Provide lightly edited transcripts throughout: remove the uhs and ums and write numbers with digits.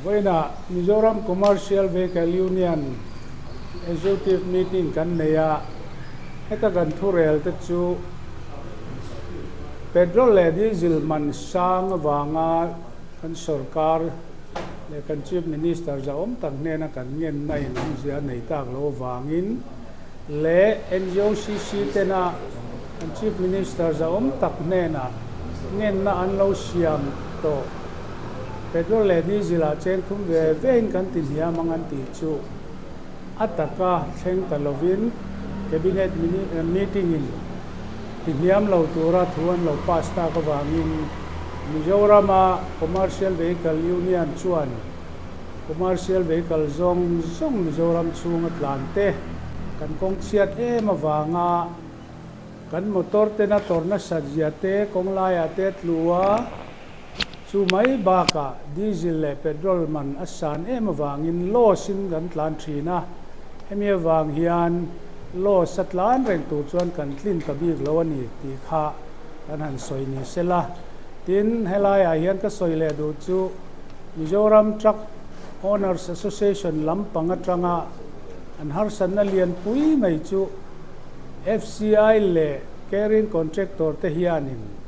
Vawiinah Mizoram Commercial Vehicle Union Executive Meeting kan nei a, heta kan thurel te chu petrol leh diesel man sang avanga kan sorkar leh kan Chief Minister zahawm tak hnena kan ngenna in awmzia a nei tak lo avangin leh NGOCC tena kan Chief Minister zahawm tak hnena ngenna an lo siam tawh. Petrol leh diesel ah cheng thum ve vein kan ti hniam ang an tih chu a taka thleng ta lovin Cabinet meeting in ti hniam lo tura thu an lo pass tak avangin Mizoram-a Commercial Vehicle Union chuan Commercial Vehicle zawng zawng Mizoram chhunga tlan te kan kawng chhiat em avanga kan motor tena tawrh nasat zia te kawng laiah te tlu a. Chu mai bakah diesel leh petrol man a san em avangin loss in kan tlan thin a, hemi avang hian loss a tlan reng tur chuan kan tlin ta bik lo a ni tih kha kan han sawi ni se la. Tin, helaiah hian ka sawi leh duh chu Mizoram Truck Owners Association lampang atanga an harsatna lianpui mai chu FCI leh Caring Contractor te hianin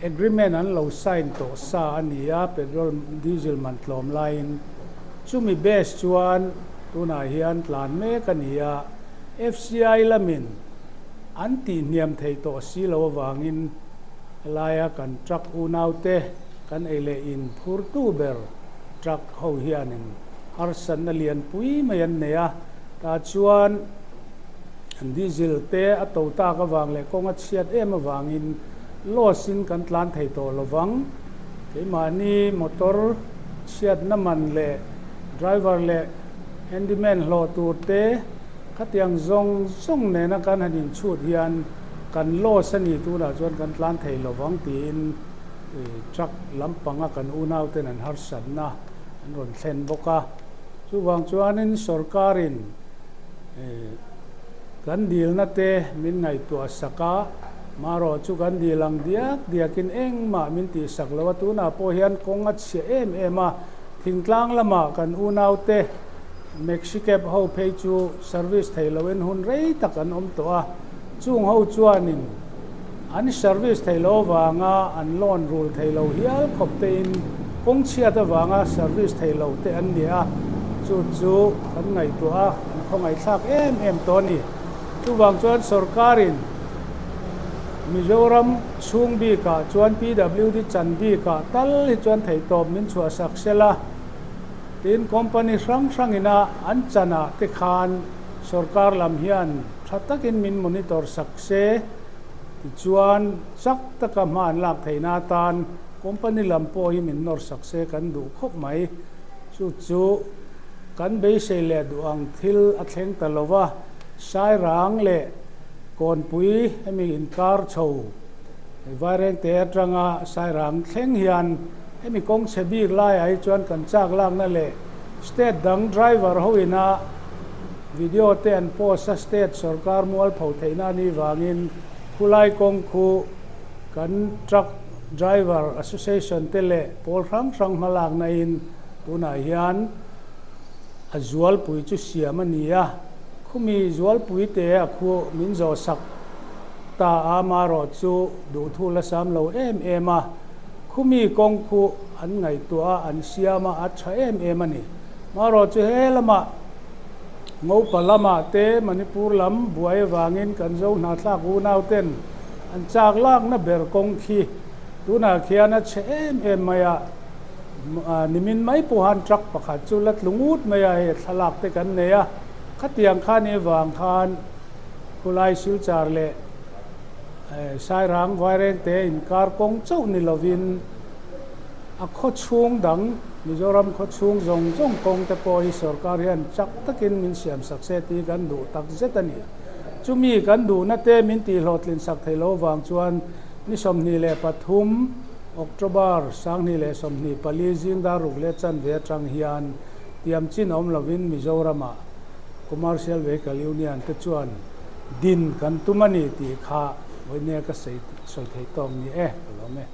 Agreement an lo sign tawh sa a ni a, petrol diesel man tlawm laiin chumi base chuan tunah hian tlan mek a ni a, FCI lamin an tihhniam thei tawh si lo avangin helaia kan truck unaute kan ei leh in phurtu ber truck ho hianin harsatna lianpui mai an nei a, tah chuan diesel te a to tak avang leh kawng a chhiat em avangin Loss in kan tlan thei tawh lovang. Keimahni motor chhiatna man leh driver leh handyman hlawh tur te khatiang zawng zawng nena kan han inchhut hian kan loss a ni tunah chuan kan tlan thei lovang tiin truck lampanga kan unauten an harsatna an rawn thlen bawk a. Chuvang chuanin sorkarin kan dilna te min ngaihtuah sak a. Marawh chu kan dil ang diak diakin engmah min tihsak lo a, tunah pawh hian kawng a chhia em em a, thingtlang lamah kan unaute Maxicab ho phei chu service thei loin hun rei tak an awm tawh a, chung ho chuanin an service thei lo avanga an loan rul thei lo hial khawp tein kawng chhiat avanga service thei lo te an ni a, chu chu kan ngaihtuah a, kan khawngaihthlak em em tawh a ni. Chuvang chuan sorkarin Mizoram chhung bikah chuan PWD chan bikah tal hi chuan theihtawp min chhuahsak sel a, tin company hrang hrangina an chanah te khan sorkar lam hian tha takin min monitor sak se tichuan chak taka hma an lak theihna atan company lam pawh hi min nawr sak se kan duh khawp mai. Chu chu kan beisei leh duh ang thil a thleng ta lo va. Sairang leh Kawnpui hemi inkar chho Vairengte atanga Sairang thleng hian hemi kawng chhe bik laiah hi chuan kan chak lakna leh state dang driver ho ina video te an post a state sorkar mualpho theihna a nih vangin khulai kawng khu kan truck driver association te leh pawl hrang hrang hmalakna in tunah hian a zualpui chu siam a ni a. Khumi zualpui te a khu min zawh sak ta a, marawh chu duhthu la sam lo em em a. Khumi kawng khu an ngaihtuah a, an siam a, a tha em em a ni. Marawh chu he lamah Ngopa lamah te Manipur lam buai avangin kan zo hnathlak unau ten an chak lakna ber kawng khi tunah khian a chhe em em mai a. Nimin mai pawhan truck pakhat chu la tlu ngut mai a, hei thlalak te kan nei a. Khatiang khan i vang khan khulai Silchar leh Sairang Vairengte inkar kawng chauh ni lovin a khaw chhung dang Mizoram khaw chhung zawng zawng kawng te pawh hi sorkar hian chak takin min siam sak se tih kan duh tak zet a ni. Chumi kan duhna te min tihhlawhtlin sak thei lo vang chuan ni 23 October 2024 zing dar ruk leh chanve atang hian tiam chin awm lovin Mizoram-ah Commercial Vehicle Union te chuan din kan tum a ni tih kha vawinia ka sawi thei tawk ni e, ka lawm e.